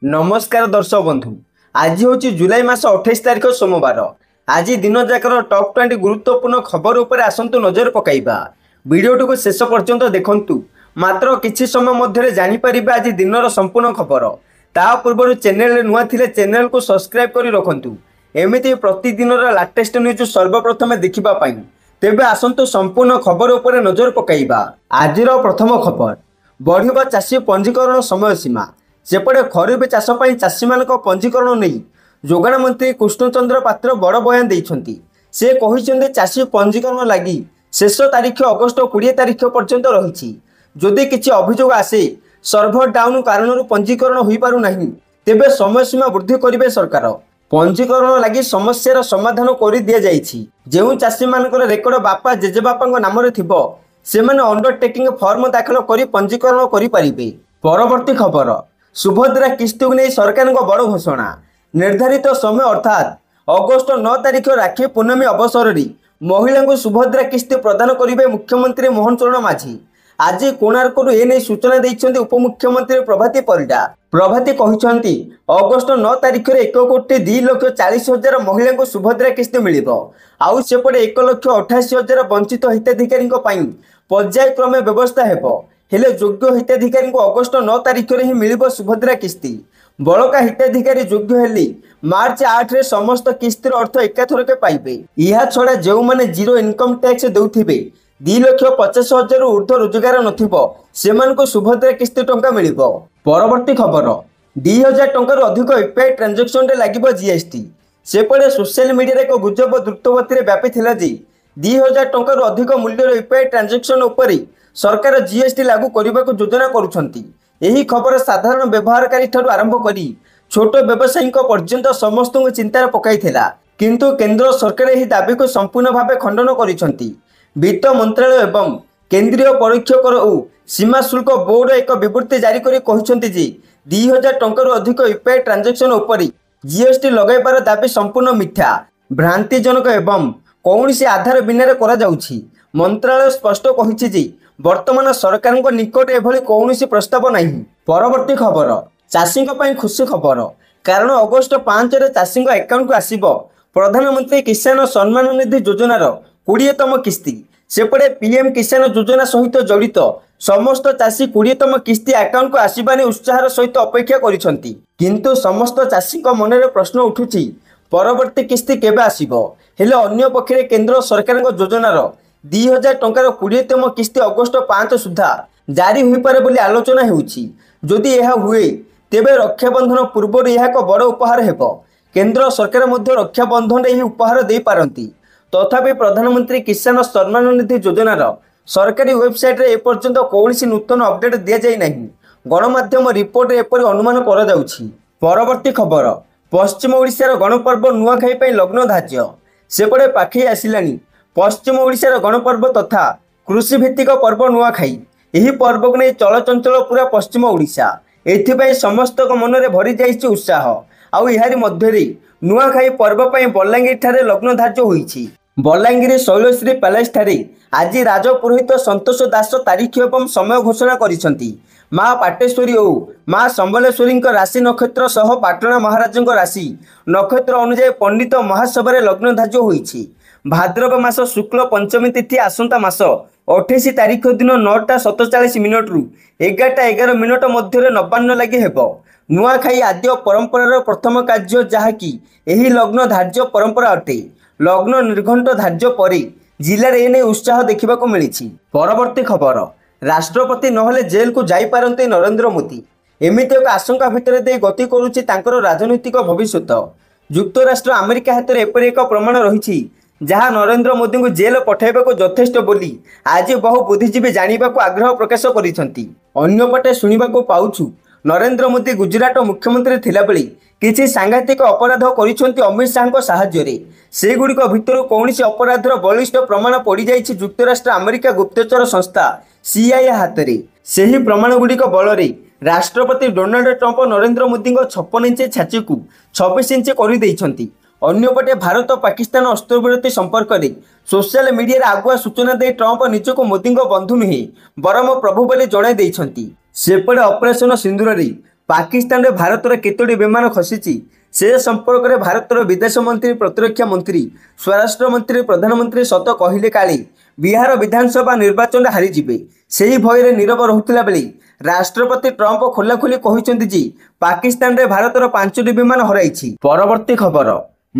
ନମସ୍କାର ଦର୍ଶକ ବନ୍ଧୁ, ଆଜି ହେଉଛି ଜୁଲାଇ ମାସ 28 ତାରିଖ ସୋମବାର। ଆଜି ଦିନଯାକର ଟପ୍ 20 ଗୁରୁତ୍ୱପୂର୍ଣ୍ଣ ଖବର ଉପରେ ଆସନ୍ତୁ ନଜର ପକାଇବା। ଭିଡ଼ିଓଟିକୁ ଶେଷ ପର୍ଯ୍ୟନ୍ତ ଦେଖନ୍ତୁ, ମାତ୍ର କିଛି ସମୟ ମଧ୍ୟରେ ଜାଣିପାରିବେ ଆଜି ଦିନର ସମ୍ପୂର୍ଣ୍ଣ ଖବର। ତା ପୂର୍ବରୁ ଚ୍ୟାନେଲରେ ନୂଆ ଥିଲେ ଚ୍ୟାନେଲକୁ ସବସ୍କ୍ରାଇବ୍ କରି ରଖନ୍ତୁ ଏମିତି ପ୍ରତିଦିନର ଲାଟେଷ୍ଟ ନ୍ୟୁଜ୍ ସର୍ବପ୍ରଥମେ ଦେଖିବା ପାଇଁ। ତେବେ ଆସନ୍ତୁ ସମ୍ପୂର୍ଣ୍ଣ ଖବର ଉପରେ ନଜର ପକାଇବା। ଆଜିର ପ୍ରଥମ ଖବର, ବଢ଼ିବ ଚାଷୀ ପଞ୍ଜୀକରଣ ସମୟସୀମା। ସେପଟେ ଖରିଫ ଚାଷ ପାଇଁ ଚାଷୀମାନଙ୍କ ପଞ୍ଜୀକରଣ ନେଇ ଯୋଗାଣ ମନ୍ତ୍ରୀ କୃଷ୍ଣଚନ୍ଦ୍ର ପାତ୍ର ବଡ଼ ବୟାନ ଦେଇଛନ୍ତି। ସେ କହିଛନ୍ତି, ଚାଷୀ ପଞ୍ଜୀକରଣ ଲାଗି ଶେଷ ତାରିଖ ଅଗଷ୍ଟ 20 ତାରିଖ ପର୍ଯ୍ୟନ୍ତ ରହିଛି। ଯଦି କିଛି ଅଭିଯୋଗ ଆସେ ସର୍ଭର ଡାଉନ୍ କାରଣରୁ ପଞ୍ଜୀକରଣ ହୋଇପାରୁନାହିଁ, ତେବେ ସମୟସୀମା ବୃଦ୍ଧି କରିବେ ସରକାର। ପଞ୍ଜୀକରଣ ଲାଗି ସମସ୍ୟାର ସମାଧାନ କରି ଦିଆଯାଇଛି। ଯେଉଁ ଚାଷୀମାନଙ୍କର ରେକର୍ଡ ବାପା ଜେଜେବାପାଙ୍କ ନାମରେ ଥିବ, ସେମାନେ ଅଣ୍ଡରଟେକିଂ ଫର୍ମ ଦାଖଲ କରି ପଞ୍ଜୀକରଣ କରିପାରିବେ। ପରବର୍ତ୍ତୀ ଖବର, ସୁଭଦ୍ରା କିସ୍ତିକୁ ନେଇ ସରକାରଙ୍କ ବଡ଼ ଘୋଷଣା। ନିର୍ଦ୍ଧାରିତ ସମୟ ଅର୍ଥାତ୍ ଅଗଷ୍ଟ 9 ତାରିଖ ରାକ୍ଷୀ ପୂର୍ଣ୍ଣମୀ ଅବସରରେ ମହିଳାଙ୍କୁ ସୁଭଦ୍ରା କିସ୍ତି ପ୍ରଦାନ କରିବେ ମୁଖ୍ୟମନ୍ତ୍ରୀ ମୋହନ ଚରଣ ମାଝୀ। ଆଜି କୋଣାର୍କରୁ ଏନେଇ ସୂଚନା ଦେଇଛନ୍ତି ଉପମୁଖ୍ୟମନ୍ତ୍ରୀ ପ୍ରଭାତୀ ପରିଡ଼ା। ପ୍ରଭାତୀ କହିଛନ୍ତି, ଅଗଷ୍ଟ 9 ତାରିଖରେ 1 କୋଟି 2 ଲକ୍ଷ 40 ହଜାର ମହିଳାଙ୍କୁ ସୁଭଦ୍ରା କିସ୍ତି ମିଳିବ। ଆଉ ସେପଟେ 1 ଲକ୍ଷ 88 ହଜାର ବଞ୍ଚିତ ହିତାଧିକାରୀଙ୍କ ପାଇଁ ପର୍ଯ୍ୟାୟକ୍ରମେ ବ୍ୟବସ୍ଥା ହେବ। ହେଲେ ଯୋଗ୍ୟ ହିତାଧିକାରୀଙ୍କୁ ଅଗଷ୍ଟ 9 ତାରିଖରେ ହିଁ ମିଳିବ ସୁଭଦ୍ରା କିସ୍ତି। ବଳକା ହିତାଧିକାରୀ ଯୋଗ୍ୟ ହେଲେ ମାର୍ଚ୍ଚ 8ରେ ସମସ୍ତ କିସ୍ତିର ଅର୍ଥ ଏକାଥରକେ ପାଇବେ। ଏହାଛଡ଼ା ଯେଉଁମାନେ ଜିରୋ ଇନକମ୍ ଟ୍ୟାକ୍ସ ଦେଉଥିବେ, 2 ଲକ୍ଷ 50 ହଜାରରୁ ଉର୍ଦ୍ଧ୍ୱ ରୋଜଗାର ନଥିବ, ସେମାନଙ୍କୁ ସୁଭଦ୍ରା କିସ୍ତି ଟଙ୍କା ମିଳିବ। ପରବର୍ତ୍ତୀ ଖବର, 2000 ଟଙ୍କାରୁ ଅଧିକ ୟୁପିଆଇ ଟ୍ରାଞ୍ଜାକ୍ସନରେ ଲାଗିବ ଜିଏସଟି। ସେପଟେ ସୋସିଆଲ ମିଡିଆରେ ଏକ ଗୁଜବ ଦ୍ରୁତଗତିରେ ବ୍ୟାପିଥିଲା ଯେ 2000 ଟଙ୍କାରୁ ଅଧିକ ମୂଲ୍ୟର ୟୁପିଆଇ ଟ୍ରାଞ୍ଜାକ୍ସନ ଉପରେ ସରକାର ଜିଏସଟି ଲାଗୁ କରିବାକୁ ଯୋଜନା କରୁଛନ୍ତି। ଏହି ଖବର ସାଧାରଣ ବ୍ୟବହାରକାରୀ ଠାରୁ ଆରମ୍ଭ କରି ଛୋଟ ବ୍ୟବସାୟୀଙ୍କ ପର୍ଯ୍ୟନ୍ତ ସମସ୍ତଙ୍କୁ ଚିନ୍ତାରେ ପକାଇଥିଲା। କିନ୍ତୁ କେନ୍ଦ୍ର ସରକାର ଏହି ଦାବିକୁ ସମ୍ପୂର୍ଣ୍ଣ ଭାବେ ଖଣ୍ଡନ କରିଛନ୍ତି। ବିତ୍ତ ମନ୍ତ୍ରାଳୟ ଏବଂ କେନ୍ଦ୍ରୀୟ ପରୋକ୍ଷ କର ଓ ସୀମା ଶୁଳ୍କ ବୋର୍ଡ ଏକ ବିବୃତ୍ତି ଜାରି କରି କହିଛନ୍ତି ଯେ 2000 ଟଙ୍କାରୁ ଅଧିକ ୟୁପିଆଇ ଟ୍ରାଞ୍ଜାକ୍ସନ ଉପରେ ଜିଏସଟି ଲଗାଇବାର ଦାବି ସମ୍ପୂର୍ଣ୍ଣ ମିଥ୍ୟା, ଭ୍ରାନ୍ତିଜନକ ଏବଂ କୌଣସି ଆଧାର ବିନାରେ କରାଯାଉଛି। ମନ୍ତ୍ରାଳୟ ସ୍ପଷ୍ଟ କହିଛି ଯେ ବର୍ତ୍ତମାନ ସରକାରଙ୍କ ନିକଟରେ ଏଭଳି କୌଣସି ପ୍ରସ୍ତାବ ନାହିଁ। ପରବର୍ତ୍ତୀ ଖବର, ଚାଷୀଙ୍କ ପାଇଁ ଖୁସି ଖବର। କାରଣ ଅଗଷ୍ଟ 5ରେ ଚାଷୀଙ୍କ ଆକାଉଣ୍ଟକୁ ଆସିବ ପ୍ରଧାନମନ୍ତ୍ରୀ କିଷାନ ସମ୍ମାନ ନିଧି ଯୋଜନାର 20ତମ କିସ୍ତି। ସେପଟେ ପିଏମ୍ କିଷାନ ଯୋଜନା ସହିତ ଜଡ଼ିତ ସମସ୍ତ ଚାଷୀ 20ତମ କିସ୍ତି ଆକାଉଣ୍ଟକୁ ଆସିବା ନେଇ ଉତ୍ସାହର ସହିତ ଅପେକ୍ଷା କରିଛନ୍ତି। କିନ୍ତୁ ସମସ୍ତ ଚାଷୀଙ୍କ ମନରେ ପ୍ରଶ୍ନ ଉଠୁଛି, ପରବର୍ତ୍ତୀ କିସ୍ତି କେବେ ଆସିବ? ହେଲେ ଅନ୍ୟପକ୍ଷରେ କେନ୍ଦ୍ର ସରକାରଙ୍କ ଯୋଜନାର 2000 ଟଙ୍କାର 20ତମ କିସ୍ତି ଅଗଷ୍ଟ 5 ସୁଦ୍ଧା ଜାରି ହୋଇପାରେ ବୋଲି ଆଲୋଚନା ହେଉଛି। ଯଦି ଏହା ହୁଏ, ତେବେ ରକ୍ଷାବନ୍ଧନ ପୂର୍ବରୁ ଏହା ଏକ ବଡ଼ ଉପହାର ହେବ। କେନ୍ଦ୍ର ସରକାର ମଧ୍ୟ ରକ୍ଷାବନ୍ଧନରେ ଏହି ଉପହାର ଦେଇପାରନ୍ତି। ତଥାପି ପ୍ରଧାନମନ୍ତ୍ରୀ କିଷାନ ସମ୍ମାନ ନିଧି ଯୋଜନାର ସରକାରୀ ୱେବସାଇଟ୍ରେ ଏପର୍ଯ୍ୟନ୍ତ କୌଣସି ନୂତନ ଅପଡେଟ୍ ଦିଆଯାଇ ନାହିଁ। ଗଣମାଧ୍ୟମ ରିପୋର୍ଟରେ ଏପରି ଅନୁମାନ କରାଯାଉଛି। ପରବର୍ତ୍ତୀ ଖବର, ପଶ୍ଚିମ ଓଡ଼ିଶାର ଗଣପର୍ବ ନୂଆଖାଇ ପାଇଁ ଲଗ୍ନ ଧାର୍ଯ୍ୟ। ସେପଟେ ପାଖେଇ ଆସିଲାଣି ପଶ୍ଚିମ ଓଡ଼ିଶାର ଗଣପର୍ବ ତଥା କୃଷିଭିତ୍ତିକ ପର୍ବ ନୂଆଖାଇ। ଏହି ପର୍ବକୁ ନେଇ ଚଳଚଞ୍ଚଳ ପୁରା ପଶ୍ଚିମ ଓଡ଼ିଶା। ଏଥିପାଇଁ ସମସ୍ତଙ୍କ ମନରେ ଭରି ଯାଇଛି ଉତ୍ସାହ। ଆଉ ଏହାରି ମଧ୍ୟରେ ନୂଆଖାଇ ପର୍ବ ପାଇଁ ବଲାଙ୍ଗୀରଠାରେ ଲଗ୍ନ ଧାର୍ଯ୍ୟ ହୋଇଛି। ବଲାଙ୍ଗୀର ଶୈଳଶ୍ରୀ ପ୍ୟାଲେସଠାରେ ଆଜି ରାଜପୁରୋହିତ ସନ୍ତୋଷ ଦାସ ତାରିଖ ଏବଂ ସମୟ ଘୋଷଣା କରିଛନ୍ତି। ମା ପାଟେଶ୍ୱରୀ ଓ ମା ସମ୍ବଲେଶ୍ୱରୀଙ୍କ ରାଶି ନକ୍ଷତ୍ର ସହ ପାଟଣା ମହାରାଜଙ୍କ ରାଶି ନକ୍ଷତ୍ର ଅନୁଯାୟୀ ପଣ୍ଡିତ ମହାସଭାରେ ଲଗ୍ନ ଧାର୍ଯ୍ୟ ହୋଇଛି। ଭାଦ୍ରବ ମାସ ଶୁକ୍ଳ ପଞ୍ଚମୀ ତିଥି ଆସନ୍ତା ମାସ 28 ତାରିଖ ଦିନ 9ଟା 47 ମିନିଟରୁ 11ଟା 11 ମିନିଟ ମଧ୍ୟରେ ନବାନ୍ନ ଲାଗି ହେବ। ନୂଆଖାଇ ଆଦ୍ୟ ପରମ୍ପରାର ପ୍ରଥମ କାର୍ଯ୍ୟ, ଯାହାକି ଏହି ଲଗ୍ନ ଧାର୍ଯ୍ୟ ପରମ୍ପରା ଅଟେ। ଲଗ୍ନ ନିର୍ଘଣ୍ଟ ଧାର୍ଯ୍ୟ ପରେ ଜିଲ୍ଲାରେ ଏନେଇ ଉତ୍ସାହ ଦେଖିବାକୁ ମିଳିଛି। ପରବର୍ତ୍ତୀ ଖବର, ରାଷ୍ଟ୍ରପତି ନହେଲେ ଜେଲକୁ ଯାଇପାରନ୍ତି ନରେନ୍ଦ୍ର ମୋଦି। ଏମିତି ଏକ ଆଶଙ୍କା ଭିତରେ ଦେଇ ଗତି କରୁଛି ତାଙ୍କର ରାଜନୈତିକ ଭବିଷ୍ୟତ। ଯୁକ୍ତରାଷ୍ଟ୍ର ଆମେରିକା ହାତରେ ଏପରି ଏକ ପ୍ରମାଣ ରହିଛି, ଯାହା ନରେନ୍ଦ୍ର ମୋଦିଙ୍କୁ ଜେଲ ପଠାଇବାକୁ ଯଥେଷ୍ଟ ବୋଲି ଆଜି ବହୁ ବୁଦ୍ଧିଜୀବୀ ଜାଣିବାକୁ ଆଗ୍ରହ ପ୍ରକାଶ କରିଛନ୍ତି। ଅନ୍ୟପଟେ ଶୁଣିବାକୁ ପାଉଛୁ, ନରେନ୍ଦ୍ର ମୋଦି ଗୁଜରାଟ ମୁଖ୍ୟମନ୍ତ୍ରୀ ଥିଲାବେଳେ କିଛି ସାଂଘାତିକ ଅପରାଧ କରିଛନ୍ତି ଅମିତ ଶାହାଙ୍କ ସାହାଯ୍ୟରେ। ସେଗୁଡ଼ିକ ଭିତରୁ କୌଣସି ଅପରାଧର ବଳିଷ୍ଠ ପ୍ରମାଣ ପଡ଼ିଯାଇଛି ଯୁକ୍ତରାଷ୍ଟ୍ର ଆମେରିକା ଗୁପ୍ତଚର ସଂସ୍ଥା ସିଆଇଏ ହାତରେ। ସେହି ପ୍ରମାଣଗୁଡ଼ିକ ବଳରେ ରାଷ୍ଟ୍ରପତି ଡୋନାଲ୍ଡ ଟ୍ରମ୍ପ ନରେନ୍ଦ୍ର ମୋଦିଙ୍କ 56 ଇଞ୍ଚ ଛାତିକୁ 26 ଇଞ୍ଚ କରିଦେଇଛନ୍ତି। ଅନ୍ୟପଟେ ଭାରତ ପାକିସ୍ତାନ ଅସ୍ତ୍ରବିରତି ସମ୍ପର୍କରେ ସୋସିଆଲ ମିଡିଆରେ ଆଗୁଆ ସୂଚନା ଦେଇ ଟ୍ରମ୍ପ ନିଜକୁ ମୋଦିଙ୍କ ବନ୍ଧୁ ନୁହେଁ ବରଂ ପ୍ରଭୁ ବୋଲି ଜଣାଇ ଦେଇଛନ୍ତି। ସେପଟେ ଅପରେସନ ସିନ୍ଦୁରରେ ପାକିସ୍ତାନରେ ଭାରତର କେତୋଟି ବିମାନ ଖସିଛି ସେ ସମ୍ପର୍କରେ ଭାରତର ବିଦେଶ ମନ୍ତ୍ରୀ, ପ୍ରତିରକ୍ଷା ମନ୍ତ୍ରୀ, ସ୍ୱରାଷ୍ଟ୍ର ମନ୍ତ୍ରୀ, ପ୍ରଧାନମନ୍ତ୍ରୀ ସତ କହିଲେ କାଳେ ବିହାର ବିଧାନସଭା ନିର୍ବାଚନରେ ହାରିଯିବେ, ସେହି ଭୟରେ ନୀରବ ରହୁଥିଲା ବେଳେ ରାଷ୍ଟ୍ରପତି ଟ୍ରମ୍ପ ଖୋଲାଖୋଲି କହିଛନ୍ତି ଯେ ପାକିସ୍ତାନରେ ଭାରତର 5ଟି ବିମାନ ହରାଇଛି। ପରବର୍ତ୍ତୀ ଖବର,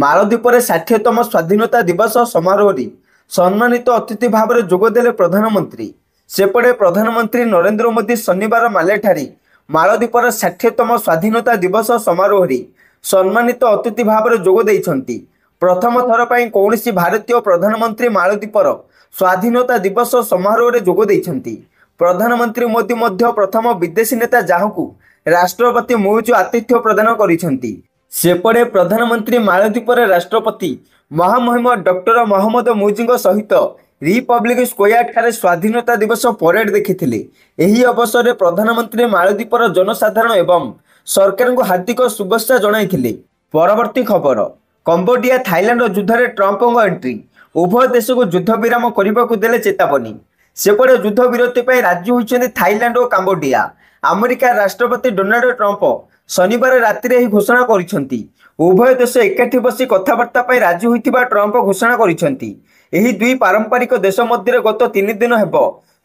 ମାଳଦ୍ୱୀପରେ 60ତମ ସ୍ୱାଧୀନତା ଦିବସ ସମାରୋହରେ ସମ୍ମାନିତ ଅତିଥି ଭାବରେ ଯୋଗଦେଲେ ପ୍ରଧାନମନ୍ତ୍ରୀ। ସେପଟେ ପ୍ରଧାନମନ୍ତ୍ରୀ ନରେନ୍ଦ୍ର ମୋଦି ଶନିବାର ମାଲେଠାରେ ମାଳଦ୍ୱୀପର 60ତମ ସ୍ୱାଧୀନତା ଦିବସ ସମାରୋହରେ ସମ୍ମାନିତ ଅତିଥି ଭାବରେ ଯୋଗ ଦେଇଛନ୍ତି। ପ୍ରଥମ ଥର ପାଇଁ କୌଣସି ଭାରତୀୟ ପ୍ରଧାନମନ୍ତ୍ରୀ ମାଳଦ୍ୱୀପର ସ୍ୱାଧୀନତା ଦିବସ ସମାରୋହରେ ଯୋଗ ଦେଇଛନ୍ତି। ପ୍ରଧାନମନ୍ତ୍ରୀ ମୋଦି ମଧ୍ୟ ପ୍ରଥମ ବିଦେଶୀ ନେତା ଯାହାକୁ ରାଷ୍ଟ୍ରପତି ମୁଇଜୁ ଆତିଥ୍ୟ ପ୍ରଦାନ କରିଛନ୍ତି। ସେପଟେ ପ୍ରଧାନମନ୍ତ୍ରୀ ମାଳଦ୍ୱୀପର ରାଷ୍ଟ୍ରପତି ମହାମହିମ ଡକ୍ଟର ମହମ୍ମଦ ମୁଇଜୁଙ୍କ ସହିତ ରିପବ୍ଲିକ ସ୍କୋୟାର ଠାରେ ସ୍ୱାଧୀନତା ଦିବସ ପରେଡ ଦେଖିଥିଲେ। ଏହି ଅବସରରେ ପ୍ରଧାନମନ୍ତ୍ରୀ ମାଳଦ୍ୱୀପର ଜନସାଧାରଣ ଏବଂ ସରକାରଙ୍କୁ ହାର୍ଦ୍ଦିକ ଶୁଭେଚ୍ଛା ଜଣାଇଥିଲେ। ପରବର୍ତ୍ତୀ ଖବର, କମ୍ବୋଡିଆ ଥାଇଲାଣ୍ଡ ଯୁଦ୍ଧରେ ଟ୍ରମ୍ପଙ୍କ ଏଣ୍ଟ୍ରି, ଉଭୟ ଦେଶକୁ ଯୁଦ୍ଧ ବିରାମ କରିବାକୁ ଦେଲେ ଚେତାବନୀ। ସେପଟେ ଯୁଦ୍ଧ ବିରତି ପାଇଁ ରାଜି ହୋଇଛନ୍ତି ଥାଇଲାଣ୍ଡ ଓ କାମ୍ବୋଡିଆ। ଆମେରିକା ରାଷ୍ଟ୍ରପତି ଡୋନାଲ୍ଡ ଟ୍ରମ୍ପ ଶନିବାର ରାତିରେ ଏହି ଘୋଷଣା କରିଛନ୍ତି। ଉଭୟ ଦେଶ ଏକାଠି ବସି କଥାବାର୍ତ୍ତା ପାଇଁ ରାଜି ହୋଇଥିବା ଟ୍ରମ୍ପ ଘୋଷଣା କରିଛନ୍ତି। ଏହି ଦୁଇ ପାରମ୍ପରିକ ଦେଶ ମଧ୍ୟରେ ଗତ 3 ଦିନ ହେବ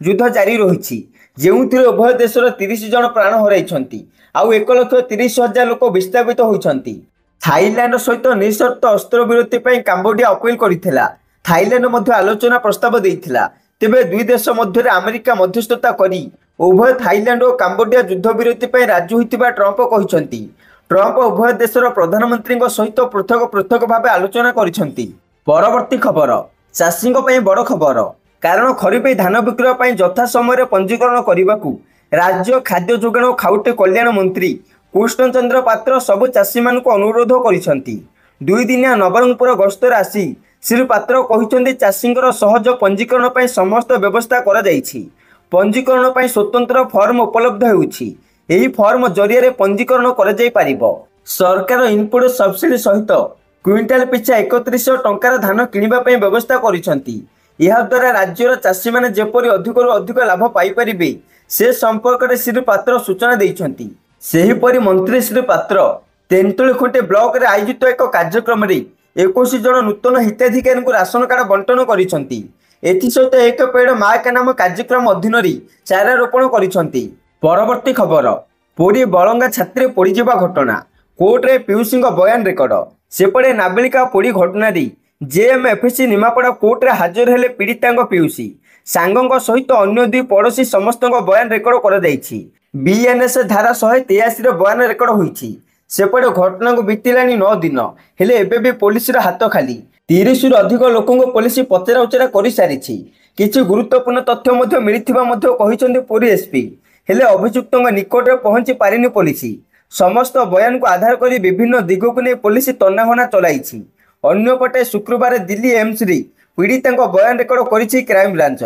ଯୁଦ୍ଧ ଜାରି ରହିଛି, ଯେଉଁଥିରେ ଉଭୟ ଦେଶର 30 ଜଣ ପ୍ରାଣ ହରାଇଛନ୍ତି ଆଉ 1,30,000 ଲୋକ ବିସ୍ଥାପିତ ହୋଇଛନ୍ତି। ଥାଇଲାଣ୍ଡ ସହିତ ନିଃସର୍ତ୍ତ ଅସ୍ତ୍ରବିରତି ପାଇଁ କାମ୍ବୋଡିଆ ଅପିଲ କରିଥିଲା। ଥାଇଲାଣ୍ଡ ମଧ୍ୟ ଆଲୋଚନା ପ୍ରସ୍ତାବ ଦେଇଥିଲା। ତେବେ ଦୁଇ ଦେଶ ମଧ୍ୟରେ ଆମେରିକା ମଧ୍ୟସ୍ଥତା କରି ଉଭୟ ଥାଇଲାଣ୍ଡ ଓ କାମ୍ବୋଡିଆ ଯୁଦ୍ଧବିରତି ପାଇଁ ରାଜି ହୋଇଥିବା ଟ୍ରମ୍ପ କହିଛନ୍ତି। ଟ୍ରମ୍ପ ଉଭୟ ଦେଶର ପ୍ରଧାନମନ୍ତ୍ରୀଙ୍କ ସହିତ ପୃଥକ ପୃଥକ ଭାବେ ଆଲୋଚନା କରିଛନ୍ତି। ପରବର୍ତ୍ତୀ ଖବର, ଚାଷୀଙ୍କ ପାଇଁ ବଡ଼ ଖବର, କାରଣ ଖରିଫ ଧାନ ବିକ୍ରୟ ପାଇଁ ଯଥା ସମୟରେ ପଞ୍ଜୀକରଣ କରିବାକୁ ରାଜ୍ୟ ଖାଦ୍ୟ ଯୋଗାଣ ଓ ଖାଉଟି କଲ୍ୟାଣ ମନ୍ତ୍ରୀ କୃଷ୍ଣଚନ୍ଦ୍ର ପାତ୍ର ସବୁ ଚାଷୀମାନଙ୍କୁ ଅନୁରୋଧ କରିଛନ୍ତି। 2 ଦିନିଆ ନବରଙ୍ଗପୁର ଗସ୍ତରେ ଆସି ଶ୍ରୀ ପାତ୍ର କହିଛନ୍ତି, ଚାଷୀଙ୍କର ସହଜ ପଞ୍ଜୀକରଣ ପାଇଁ ସମସ୍ତ ବ୍ୟବସ୍ଥା କରାଯାଇଛି। ପଞ୍ଜୀକରଣ ପାଇଁ ସ୍ୱତନ୍ତ୍ର ଫର୍ମ ଉପଲବ୍ଧ ହେଉଛି। ଏହି ଫର୍ମ ଜରିଆରେ ପଞ୍ଜୀକରଣ କରାଯାଇପାରିବ। ସରକାର ଇନପୁଟ ସବସିଡି ସହିତ କୁଇଣ୍ଟାଲ ପିଛା 3100 ଟଙ୍କାର ଧାନ କିଣିବା ପାଇଁ ବ୍ୟବସ୍ଥା କରିଛନ୍ତି। ଏହାଦ୍ୱାରା ରାଜ୍ୟର ଚାଷୀମାନେ ଯେପରି ଅଧିକରୁ ଅଧିକ ଲାଭ ପାଇପାରିବେ ସେ ସମ୍ପର୍କରେ ଶ୍ରୀ ପାତ୍ର ସୂଚନା ଦେଇଛନ୍ତି। ସେହିପରି ମନ୍ତ୍ରୀ ଶ୍ରୀ ପାତ୍ର ତେନ୍ତୁଳିଖୁଣ୍ଟି ବ୍ଲକରେ ଆୟୋଜିତ ଏକ କାର୍ଯ୍ୟକ୍ରମରେ 21 ଜଣ ନୂତନ ହିତାଧିକାରୀଙ୍କୁ ରାସନ କାର୍ଡ ବଣ୍ଟନ କରିଛନ୍ତି। ଏଥିସହିତ ଏକ ପେଡ଼ ମା କା ନାମ କାର୍ଯ୍ୟକ୍ରମ ଅଧୀନରେ ଚାରା ରୋପଣ କରିଛନ୍ତି। ପରବର୍ତ୍ତୀ ଖବର, ପୁରୀ ବଳଙ୍ଗା ଛାତ୍ରୀ ପୋଡ଼ିଯିବା ଘଟଣା, କୋର୍ଟରେ ପିଉସୀଙ୍କ ବୟାନ ରେକର୍ଡ। ସେପଟେ ନାବାଳିକା ପୋଡ଼ି ଘଟଣାରେ ଜେଏମ୍ଏଫ୍ସି ନିମାପଡ଼ା କୋର୍ଟରେ ହାଜର ହେଲେ ପୀଡ଼ିତାଙ୍କ ପିଉସୀ, ସାଙ୍ଗଙ୍କ ସହିତ ଅନ୍ୟ 2 ପଡ଼ୋଶୀ। ସମସ୍ତଙ୍କ ବୟାନ ରେକର୍ଡ କରାଯାଇଛି। ବିଏନ୍ଏସ୍ ଧାରା 183ର ବୟାନ ରେକର୍ଡ ହୋଇଛି। ସେପଟେ ଘଟଣାକୁ ବିତିଲାଣି 9 ଦିନ, ହେଲେ ଏବେ ବି ପୋଲିସର ହାତ ଖାଲି। 30ରୁ ଅଧିକ ଲୋକଙ୍କୁ ପୋଲିସ ପଚରାଉଚରା କରିସାରିଛି। କିଛି ଗୁରୁତ୍ୱପୂର୍ଣ୍ଣ ତଥ୍ୟ ମଧ୍ୟ ମିଳିଥିବା ମଧ୍ୟ କହିଛନ୍ତି ପୁରୀ ଏସ୍ପି। ହେଲେ ଅଭିଯୁକ୍ତଙ୍କ ନିକଟରେ ପହଞ୍ଚି ପାରିନି ପୋଲିସ। ସମସ୍ତ ବୟାନକୁ ଆଧାର କରି ବିଭିନ୍ନ ଦିଗକୁ ନେଇ ପୋଲିସ ତନାଘନା ଚଲାଇଛି। ଅନ୍ୟପଟେ ଶୁକ୍ରବାର ଦିଲ୍ଲୀ ଏମ୍ସରେ ପୀଡ଼ିତାଙ୍କ ବୟାନ ରେକର୍ଡ କରିଛି କ୍ରାଇମବ୍ରାଞ୍ଚ।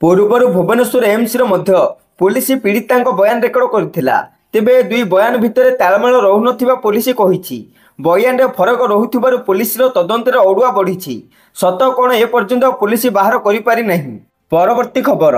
ପୂର୍ବରୁ ଭୁବନେଶ୍ୱର ଏମ୍ସରେ ମଧ୍ୟ ପୋଲିସ ପୀଡ଼ିତାଙ୍କ ବୟାନ ରେକର୍ଡ କରିଥିଲା। ତେବେ ଦୁଇ ବୟାନ ଭିତରେ ତାଳମେଳ ରହୁନଥିବା ପୋଲିସ କହିଛି। ବୟାନରେ ଫରକ ରହୁଥିବାରୁ ପୋଲିସର ତଦନ୍ତରେ ଅଡୁଆ ବଢ଼ିଛି। ସତ କ'ଣ ଏପର୍ଯ୍ୟନ୍ତ ପୋଲିସ ବାହାର କରିପାରି ନାହିଁ। ପରବର୍ତ୍ତୀ ଖବର,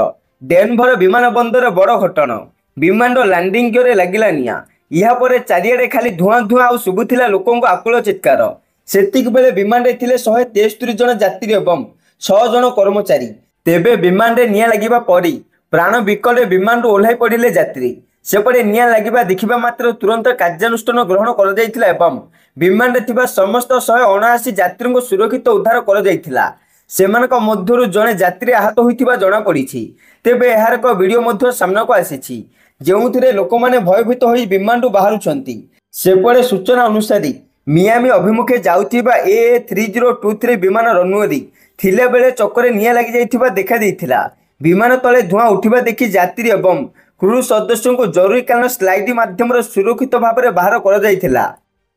ଡେନଭର ବିମାନ ବନ୍ଦରରେ ବଡ଼ ଘଟଣ, ବିମାନର ଲ୍ୟାଣ୍ଡିଂ ଗିଅରରେ ଲାଗିଲା ନିଆଁ। ଏହାପରେ ଚାରିଆଡ଼େ ଖାଲି ଧୂଆଁ ଧୂଆଁ ଆଉ ଶୁଭୁଥିଲା ଲୋକଙ୍କ ଆକୁଳ ଚିତ୍କାର। ସେତିକି ବେଳେ ବିମାନରେ ଥିଲେ 173 ଜଣ ଯାତ୍ରୀ ଏବଂ 6 ଜଣ କର୍ମଚାରୀ। ତେବେ ବିମାନରେ ନିଆଁ ଲାଗିବା ପରେ ପ୍ରାଣ ବିକଳରେ ବିମାନରୁ ଓହ୍ଲାଇ ପଡ଼ିଲେ ଯାତ୍ରୀ। ସେପଟେ ନିଆଁ ଲାଗିବା ଦେଖିବା ମାତ୍ରେ ତୁରନ୍ତ କାର୍ଯ୍ୟାନୁଷ୍ଠାନ ଗ୍ରହଣ କରାଯାଇଥିଲା ଏବଂ ବିମାନରେ ଥିବା ସମସ୍ତ 179 ଯାତ୍ରୀଙ୍କୁ ସୁରକ୍ଷିତ ଉଦ୍ଧାର କରାଯାଇଥିଲା। ସେମାନଙ୍କ ମଧ୍ୟରୁ ଜଣେ ଯାତ୍ରୀ ଆହତ ହୋଇଥିବା ଜଣାପଡ଼ିଛି। ତେବେ ଏହାର ଏକ ଭିଡିଓ ମଧ୍ୟ ସାମ୍ନାକୁ ଆସିଛି, ଯେଉଁଥିରେ ଲୋକମାନେ ଭୟଭୀତ ହୋଇ ବିମାନରୁ ବାହାରୁଛନ୍ତି। ସେପଟେ ସୂଚନା ଅନୁସାରେ ମିଆମି ଅଭିମୁଖେ ଯାଉଥିବା ଏ ଏ 3023 ବିମାନ ରନୱେରେ ଥିଲାବେଳେ ଚକରେ ନିଆଁ ଲାଗିଯାଇଥିବା ଦେଖାଦେଇଥିଲା। ବିମାନ ତଳେ ଧୂଆଁ ଉଠିବା ଦେଖି ଯାତ୍ରୀ ଏବଂ କ୍ରୁ ସଦସ୍ୟଙ୍କୁ ଜରୁରୀକାଳୀନ ସ୍ଲାଇଡ୍ ମାଧ୍ୟମରେ ସୁରକ୍ଷିତ ଭାବରେ ବାହାର କରାଯାଇଥିଲା।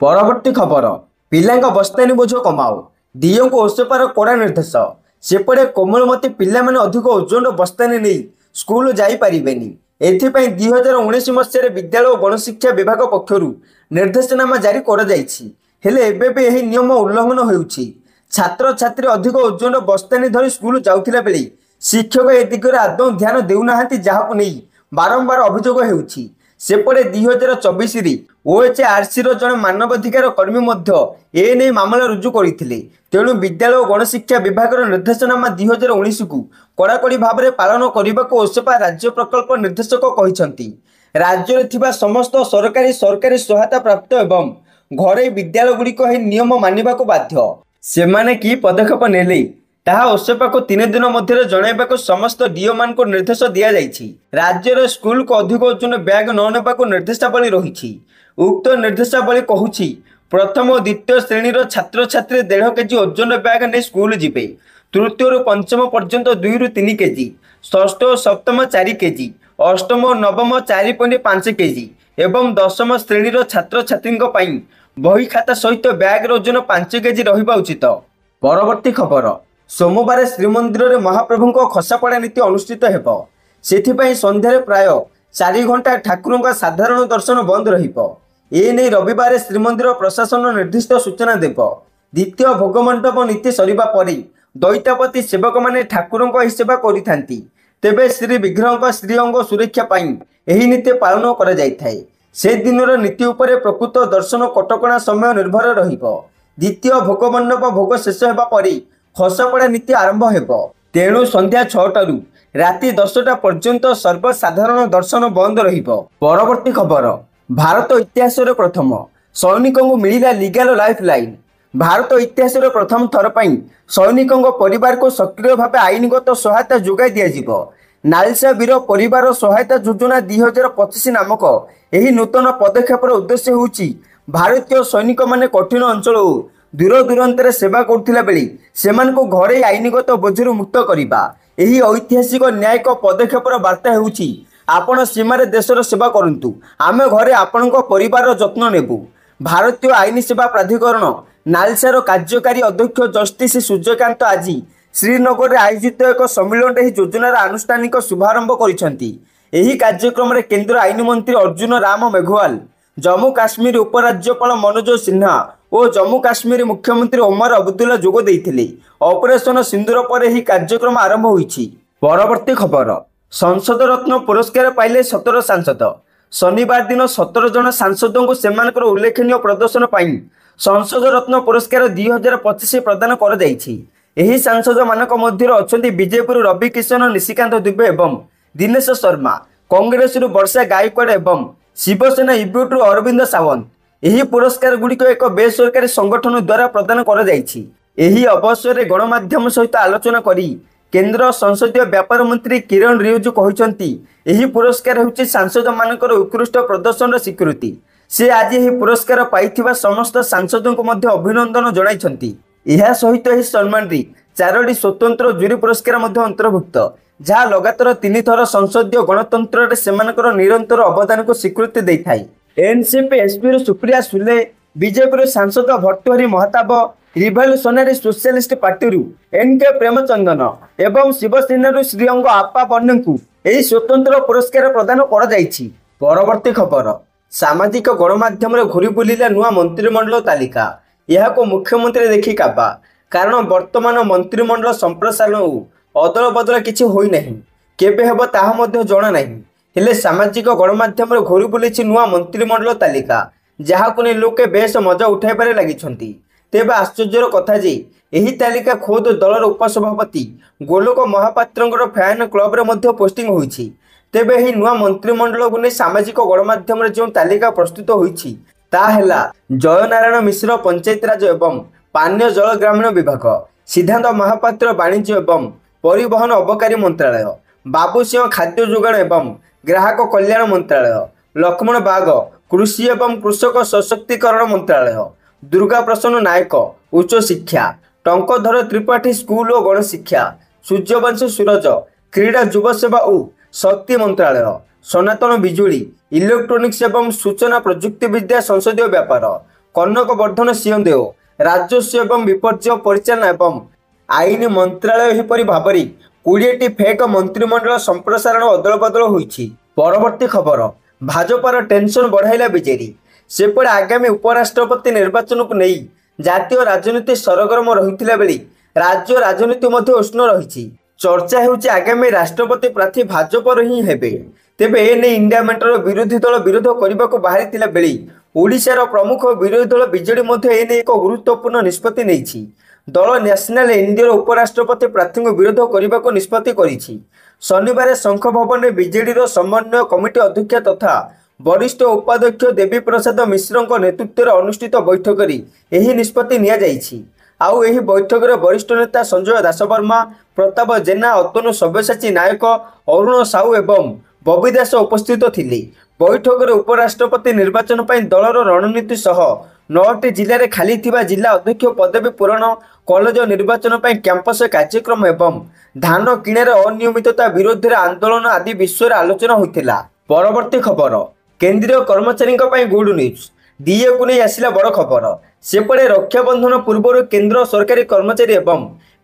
ପରବର୍ତ୍ତୀ ଖବର, ପିଲାଙ୍କ ବସ୍ତାନି ବୋଝ କମାଅ, ଡିଓଙ୍କୁ ଓସେପାର କଡ଼ା ନିର୍ଦ୍ଦେଶ। ସେପଟେ କୋମଳମତି ପିଲାମାନେ ଅଧିକ ଓଜନର ବସ୍ତାନି ନେଇ ସ୍କୁଲ ଯାଇପାରିବେନି, ଏଥିପାଇଁ 2019 ମସିହାରେ ବିଦ୍ୟାଳୟ ଓ ଗଣଶିକ୍ଷା ବିଭାଗ ପକ୍ଷରୁ ନିର୍ଦ୍ଦେଶନାମା ଜାରି କରାଯାଇଛି। ହେଲେ ଏବେ ବି ଏହି ନିୟମ ଉଲ୍ଲଂଘନ ହେଉଛି। ଛାତ୍ରଛାତ୍ରୀ ଅଧିକ ଓଜନର ବସ୍ତାନି ଧରି ସ୍କୁଲ ଯାଉଥିଲା ବେଳେ ଶିକ୍ଷକ ଏ ଦିଗରେ ଆଦୌ ଧ୍ୟାନ ଦେଉନାହାନ୍ତି, ଯାହାକୁ ନେଇ ବାରମ୍ବାର ଅଭିଯୋଗ ହେଉଛି। ସେପଟେ 2024ରେ ଓଏଚ୍ଆର୍ସିର ଜଣେ ମାନବାଧିକାର କର୍ମୀ ମଧ୍ୟ ଏ ନେଇ ମାମଲା ରୁଜୁ କରିଥିଲେ। ତେଣୁ ବିଦ୍ୟାଳୟ ଓ ଗଣଶିକ୍ଷା ବିଭାଗର ନିର୍ଦ୍ଦେଶନାମା 2019କୁ କଡ଼ାକଡ଼ି ଭାବରେ ପାଳନ କରିବାକୁ ଓସେପା ରାଜ୍ୟ ପ୍ରକଳ୍ପ ନିର୍ଦ୍ଦେଶକ କହିଛନ୍ତି। ରାଜ୍ୟରେ ଥିବା ସମସ୍ତ ସରକାରୀ, ସରକାରୀ ସହାୟତା ପ୍ରାପ୍ତ ଏବଂ ଘରୋଇ ବିଦ୍ୟାଳୟଗୁଡ଼ିକ ଏହି ନିୟମ ମାନିବାକୁ ବାଧ୍ୟ। ସେମାନେ କି ପଦକ୍ଷେପ ନେଲେ ତାହା ଓସେପାକୁ 3 ଦିନ ମଧ୍ୟରେ ଜଣାଇବାକୁ ସମସ୍ତ ଡିଇଓମାନଙ୍କୁ ନିର୍ଦ୍ଦେଶ ଦିଆଯାଇଛି। ରାଜ୍ୟର ସ୍କୁଲକୁ ଅଧିକ ଓଜନ ବ୍ୟାଗ ନ ନେବାକୁ ନିର୍ଦ୍ଦେଶାବଳୀ ରହିଛି। ଉକ୍ତ ନିର୍ଦ୍ଦେଶାବଳୀ କହୁଛି, ପ୍ରଥମ ଓ ଦ୍ୱିତୀୟ ଶ୍ରେଣୀର ଛାତ୍ରଛାତ୍ରୀ 1.5 କେଜି ଓଜନ ବ୍ୟାଗ ନେଇ ସ୍କୁଲ ଯିବେ। ତୃତୀୟରୁ ପଞ୍ଚମ ପର୍ଯ୍ୟନ୍ତ 2ରୁ 3 କେଜି, ଷଷ୍ଠ ଓ ସପ୍ତମ 4 କେଜି, ଅଷ୍ଟମ ଓ ନବମ 4.5 କେଜି ଏବଂ ଦଶମ ଶ୍ରେଣୀର ଛାତ୍ରଛାତ୍ରୀଙ୍କ ପାଇଁ ବହି ଖାତା ସହିତ ବ୍ୟାଗର ଓଜନ 5 କେଜି ରହିବା ଉଚିତ। ପରବର୍ତ୍ତୀ ଖବର, ସୋମବାର ଶ୍ରୀମନ୍ଦିରରେ ମହାପ୍ରଭୁଙ୍କ ଖସାପଡ଼ା ନୀତି ଅନୁଷ୍ଠିତ ହେବ। ସେଥିପାଇଁ ସନ୍ଧ୍ୟାରେ ପ୍ରାୟ 4 ଘଣ୍ଟା ଠାକୁରଙ୍କ ସାଧାରଣ ଦର୍ଶନ ବନ୍ଦ ରହିବ। ଏ ନେଇ ରବିବାର ଶ୍ରୀମନ୍ଦିର ପ୍ରଶାସନ ନିର୍ଦ୍ଦିଷ୍ଟ ସୂଚନା ଦେବ। ଦ୍ୱିତୀୟ ଭୋଗମଣ୍ଡପ ନୀତି ସରିବା ପରେ ଦଇତାପତି ସେବକମାନେ ଠାକୁରଙ୍କ ଏହି ସେବା କରିଥାନ୍ତି। ତେବେ ଶ୍ରୀ ବିଗ୍ରହଙ୍କ ଶ୍ରୀଅଙ୍ଗ ସୁରକ୍ଷା ପାଇଁ ଏହି ନୀତି ପାଳନ କରାଯାଇଥାଏ। ସେଦିନର ନୀତି ଉପରେ ପ୍ରକୃତ ଦର୍ଶନ କଟକଣା ସମୟ ନିର୍ଭର ରହିବ। ଦ୍ୱିତୀୟ ଭୋଗମଣ୍ଡପ ଭୋଗ ଶେଷ ହେବା ପରେ ଖସାପଡ଼ା ନୀତି ଆରମ୍ଭ ହେବ। ତେଣୁ ସନ୍ଧ୍ୟା 6ଟାରୁ ରାତି 10ଟା ପର୍ଯ୍ୟନ୍ତ ସର୍ବସାଧାରଣ ଦର୍ଶନ ବନ୍ଦ ରହିବ। ପରବର୍ତ୍ତୀ ଖବର, ଭାରତ ଇତିହାସରେ ପ୍ରଥମ ସୈନିକଙ୍କୁ ମିଳିଲା ଲିଗାଲ ଲାଇଫ ଲାଇନ୍। ଭାରତ ଇତିହାସରେ ପ୍ରଥମ ଥର ପାଇଁ ସୈନିକଙ୍କ ପରିବାରକୁ ସକ୍ରିୟ ଭାବେ ଆଇନଗତ ସହାୟତା ଯୋଗାଇ ଦିଆଯିବ। ନାଲସା ବୀର ପରିବାର ସହାୟତା ଯୋଜନା 2025 ନାମକ ଏହି ନୂତନ ପଦକ୍ଷେପର ଉଦ୍ଦେଶ୍ୟ ହେଉଛି ଭାରତୀୟ ସୈନିକମାନେ କଠିନ ଅଞ୍ଚଳ ଓ ଦୂର ଦୂରାନ୍ତରେ ସେବା କରୁଥିଲା ବେଳେ ସେମାନଙ୍କୁ ଘରୋଇ ଆଇନଗତ ବୋଝରୁ ମୁକ୍ତ କରିବା। ଏହି ଐତିହାସିକ ନ୍ୟାୟିକ ପଦକ୍ଷେପର ବାର୍ତ୍ତା ହେଉଛି, ଆପଣ ସୀମାରେ ଦେଶର ସେବା କରନ୍ତୁ, ଆମେ ଘରେ ଆପଣଙ୍କ ପରିବାରର ଯତ୍ନ ନେବୁ। ଭାରତୀୟ ଆଇନ ସେବା ପ୍ରାଧିକରଣ ନାଲସାର କାର୍ଯ୍ୟକାରୀ ଅଧ୍ୟକ୍ଷ ଜଷ୍ଟିସ ସୂର୍ଯ୍ୟକାନ୍ତ ଆଜି ଶ୍ରୀନଗରରେ ଆୟୋଜିତ ଏକ ସମ୍ମିଳନୀରେ ଏହି ଯୋଜନାର ଆନୁଷ୍ଠାନିକ ଶୁଭାରମ୍ଭ କରିଛନ୍ତି। ଏହି କାର୍ଯ୍ୟକ୍ରମରେ କେନ୍ଦ୍ର ଆଇନ ମନ୍ତ୍ରୀ ଅର୍ଜୁନ ରାମ ମେଘୱାଲ, ଜମ୍ମୁ କାଶ୍ମୀର ଉପରାଜ୍ୟପାଳ ମନୋଜ ସିହ୍ନା ଓ ଜମ୍ମୁ କାଶ୍ମୀର ମୁଖ୍ୟମନ୍ତ୍ରୀ ଓମର ଅବଦୁଲ୍ଲା ଯୋଗ ଦେଇଥିଲେ। ଅପରେସନ ସିନ୍ଦୁର ପରେ ଏହି କାର୍ଯ୍ୟକ୍ରମ ଆରମ୍ଭ ହୋଇଛି। ପରବର୍ତ୍ତୀ ଖବର, ସଂସଦ ରତ୍ନ ପୁରସ୍କାର ପାଇଲେ 17 ସାଂସଦ। ଶନିବାର ଦିନ 17 ଜଣ ସାଂସଦଙ୍କୁ ସେମାନଙ୍କର ଉଲ୍ଲେଖନୀୟ ପ୍ରଦର୍ଶନ ପାଇଁ ସଂସଦ ରତ୍ନ ପୁରସ୍କାର 2025 ପ୍ରଦାନ କରାଯାଇଛି। ଏହି ସାଂସଦମାନଙ୍କ ମଧ୍ୟରେ ଅଛନ୍ତି ବିଜେପିରୁ ରବି କିଶନ, ନିଶିକାନ୍ତ ଦୁବେ ଏବଂ ଦିନେଶ ଶର୍ମା, କଂଗ୍ରେସରୁ ବର୍ଷା ଗାଇକୱାଡ ଏବଂ ଶିବସେନା ୟୁବିଟିରୁ ଅରବିନ୍ଦ ସାୱନ୍ତ। ଏହି ପୁରସ୍କାର ଗୁଡ଼ିକ ଏକ ବେସରକାରୀ ସଂଗଠନ ଦ୍ୱାରା ପ୍ରଦାନ କରାଯାଇଛି। ଏହି ଅବସରରେ ଗଣମାଧ୍ୟମ ସହିତ ଆଲୋଚନା କରି କେନ୍ଦ୍ର ସଂସଦୀୟ ବ୍ୟାପାର ମନ୍ତ୍ରୀ କିରଣ ରିଜିଜୁ କହିଛନ୍ତି, ଏହି ପୁରସ୍କାର ହେଉଛି ସାଂସଦମାନଙ୍କର ଉତ୍କୃଷ୍ଟ ପ୍ରଦର୍ଶନର ସ୍ୱୀକୃତି। ସେ ଆଜି ଏହି ପୁରସ୍କାର ପାଇଥିବା ସମସ୍ତ ସାଂସଦଙ୍କୁ ମଧ୍ୟ ଅଭିନନ୍ଦନ ଜଣାଇଛନ୍ତି। ଏହା ସହିତ ଏହି ସମ୍ମାନରେ 4ଟି ସ୍ୱତନ୍ତ୍ର ଜୁରି ପୁରସ୍କାର ମଧ୍ୟ ଅନ୍ତର୍ଭୁକ୍ତ, ଯାହା ଲଗାତାର 3 ଥର ସଂସଦୀୟ ଗଣତନ୍ତ୍ରରେ ସେମାନଙ୍କର ନିରନ୍ତର ଅବଦାନକୁ ସ୍ୱୀକୃତି ଦେଇଥାଏ। ଏନ୍ସିପି ଏସ୍ପିରୁ ସୁପ୍ରିୟା ସୁଲେ, ବିଜେପିରୁ ସାଂସଦ ଭର୍ତ୍ତୃହରି ମହତାବ, ରିଭଲ୍ୟୁସନାରୀ ସୋସିଆଲିଷ୍ଟ ପାର୍ଟିରୁ ଏନ୍ କେ ପ୍ରେମଚନ୍ଦନ ଏବଂ ଶିବସେନାରୁ ଶ୍ରୀଅଙ୍ଗ ଆପା ବର୍ଣ୍ଣଙ୍କୁ ଏହି ସ୍ୱତନ୍ତ୍ର ପୁରସ୍କାର ପ୍ରଦାନ କରାଯାଇଛି। ପରବର୍ତ୍ତୀ ଖବର, ସାମାଜିକ ଗଣମାଧ୍ୟମରେ ଘୁରି ବୁଲିଲା ନୂଆ ମନ୍ତ୍ରିମଣ୍ଡଳ ତାଲିକା। ଏହାକୁ ମୁଖ୍ୟମନ୍ତ୍ରୀ ଦେଖି କାବା, କାରଣ ବର୍ତ୍ତମାନ ମନ୍ତ୍ରିମଣ୍ଡଳ ସମ୍ପ୍ରସାରଣ ଓ ଅଦଳ ବଦଳ କିଛି ହୋଇନାହିଁ, କେବେ ହେବ ତାହା ମଧ୍ୟ ଜଣା ନାହିଁ। ହେଲେ ସାମାଜିକ ଗଣମାଧ୍ୟମରେ ଘୁରି ବୁଲିଛି ନୂଆ ମନ୍ତ୍ରିମଣ୍ଡଳ ତାଲିକା, ଯାହାକୁ ନେଇ ଲୋକେ ବେଶ ମଜା ଉଠାଇବାରେ ଲାଗିଛନ୍ତି। ତେବେ ଆଶ୍ଚର୍ଯ୍ୟର କଥା ଯେ ଏହି ତାଲିକା ଖୋଦ୍ ଦଳର ଉପସଭାପତି ଗୋଲକ ମହାପାତ୍ରଙ୍କର ଫ୍ୟାନ୍ କ୍ଲବରେ ମଧ୍ୟ ପୋଷ୍ଟିଂ ହୋଇଛି। ତେବେ ଏହି ନୂଆ ମନ୍ତ୍ରିମଣ୍ଡଳକୁ ନେଇ ସାମାଜିକ ଗଣମାଧ୍ୟମରେ ଯେଉଁ ତାଲିକା ପ୍ରସ୍ତୁତ ହୋଇଛି ତାହା ହେଲା ଜୟନାରାୟଣ ମିଶ୍ର ପଞ୍ଚାୟତିରାଜ ଏବଂ ପାନୀୟ ଜଳ ଗ୍ରାମୀଣ ବିଭାଗ, ସିଦ୍ଧାନ୍ତ ମହାପାତ୍ର ବାଣିଜ୍ୟ ଏବଂ ପରିବହନ ଅବକାରୀ ମନ୍ତ୍ରାଳୟ, ବାବୁ ସିଂହ ଖାଦ୍ୟ ଯୋଗାଣ ଏବଂ ଗ୍ରାହକ କଲ୍ୟାଣ ମନ୍ତ୍ରାଳୟ, ଲକ୍ଷ୍ମଣ ବାଗ କୃଷି ଏବଂ କୃଷକ ସଶକ୍ତିକରଣ ମନ୍ତ୍ରାଳୟ, ଦୁର୍ଗା ପ୍ରସନ୍ନ ନାୟକ ଉଚ୍ଚଶିକ୍ଷା, ଟଙ୍କଧର ତ୍ରିପାଠୀ ସ୍କୁଲ ଓ ଗଣଶିକ୍ଷା, ସୂର୍ଯ୍ୟବଂଶୀ ସୂରଜ କ୍ରୀଡ଼ା ଯୁବସେବା ଓ ଶକ୍ତି ମନ୍ତ୍ରାଳୟ, ସନାତନ ବିଜୁଳି ଇଲେକ୍ଟ୍ରୋନିକ୍ସ ଏବଂ ସୂଚନା ପ୍ରଯୁକ୍ତିବିଦ୍ୟା ସଂସଦୀୟ ବ୍ୟାପାର, କନକ ବର୍ଦ୍ଧନ ସିଂହଦେଓ ରାଜସ୍ୱ ଏବଂ ବିପର୍ଯ୍ୟୟ ପରିଚାଳନା ଏବଂ ଆଇନ ମନ୍ତ୍ରାଳୟ। ଏହିପରି ଭାବରେ 20ଟି ଫେକ୍ ମନ୍ତ୍ରିମଣ୍ଡଳ ସମ୍ପ୍ରସାରଣ ଅଦଳବଦଳ ହୋଇଛି। ପରବର୍ତ୍ତୀ ଖବର, ଭାଜପାର ଟେନସନ ବଢ଼ାଇଲା ବିଜେଡି। ସେପଟେ ଆଗାମୀ ଉପରାଷ୍ଟ୍ରପତି ନିର୍ବାଚନକୁ ନେଇ ଜାତୀୟ ରାଜନୀତି ସରଗରମ ରହିଥିଲା ବେଳେ ରାଜ୍ୟ ରାଜନୀତି ମଧ୍ୟ ଉଷ୍ଣ ରହିଛି। ଚର୍ଚ୍ଚା ହେଉଛି ଆଗାମୀ ରାଷ୍ଟ୍ରପତି ପ୍ରାର୍ଥୀ ଭାଜପାରୁ ହିଁ ହେବେ। ତେବେ ଏ ନେଇ ଇଣ୍ଡିଆ ମେଣ୍ଟର ବିରୋଧୀ ଦଳ ବିରୋଧ କରିବାକୁ ବାହାରିଥିଲା ବେଳେ ଓଡ଼ିଶାର ପ୍ରମୁଖ ବିରୋଧୀ ଦଳ ବିଜେଡି ମଧ୍ୟ ଏ ନେଇ ଏକ ଗୁରୁତ୍ୱପୂର୍ଣ୍ଣ ନିଷ୍ପତ୍ତି ନେଇଛି। ଦଳ ନ୍ୟାସନାଲ ଏନ୍ଡିଏର ଉପରାଷ୍ଟ୍ରପତି ପ୍ରାର୍ଥୀଙ୍କୁ ବିରୋଧ କରିବାକୁ ନିଷ୍ପତ୍ତି କରିଛି। ଶନିବାର ଶଙ୍ଖ ଭବନରେ ବିଜେଡିର ସମନ୍ୱୟ କମିଟି ଅଧ୍ୟକ୍ଷ ତଥା ବରିଷ୍ଠ ଉପାଧ୍ୟକ୍ଷ ଦେବୀ ପ୍ରସାଦ ମିଶ୍ରଙ୍କ ନେତୃତ୍ୱରେ ଅନୁଷ୍ଠିତ ବୈଠକରେ ଏହି ନିଷ୍ପତ୍ତି ନିଆଯାଇଛି। ଆଉ ଏହି ବୈଠକରେ ବରିଷ୍ଠ ନେତା ସଞ୍ଜୟ ଦାସବର୍ମା, ପ୍ରତାପ ଜେନା, ଅତନୁ ସବ୍ୟସାଚୀ ନାୟକ, ଅରୁଣ ସାହୁ ଏବଂ ବବି ଦାସ ଉପସ୍ଥିତ ଥିଲେ। ବୈଠକରେ ଉପରାଷ୍ଟ୍ରପତି ନିର୍ବାଚନ ପାଇଁ ଦଳର ରଣନୀତି ସହ 9ଟି ଜିଲ୍ଲାରେ ଖାଲି ଥିବା ଜିଲ୍ଲା ଅଧ୍ୟକ୍ଷ ପଦବୀ ପୂରଣ, କଲେଜ ନିର୍ବାଚନ ପାଇଁ କ୍ୟାମ୍ପସ କାର୍ଯ୍ୟକ୍ରମ ଏବଂ ଧାନ କିଣାରେ ଅନିୟମିତତା ବିରୋଧରେ ଆନ୍ଦୋଳନ ଆଦି ବିଷୟରେ ଆଲୋଚନା ହୋଇଥିଲା। ପରବର୍ତ୍ତୀ ଖବର, କେନ୍ଦ୍ରୀୟ କର୍ମଚାରୀଙ୍କ ପାଇଁ ଗୁଡ୍ ନ୍ୟୁଜ୍। ଡିଏକୁ ନେଇ ଆସିଲା ବଡ଼ ଖବର। ସେପଟେ ରକ୍ଷାବନ୍ଧନ ପୂର୍ବରୁ କେନ୍ଦ୍ର ସରକାରୀ କର୍ମଚାରୀ ଏବଂ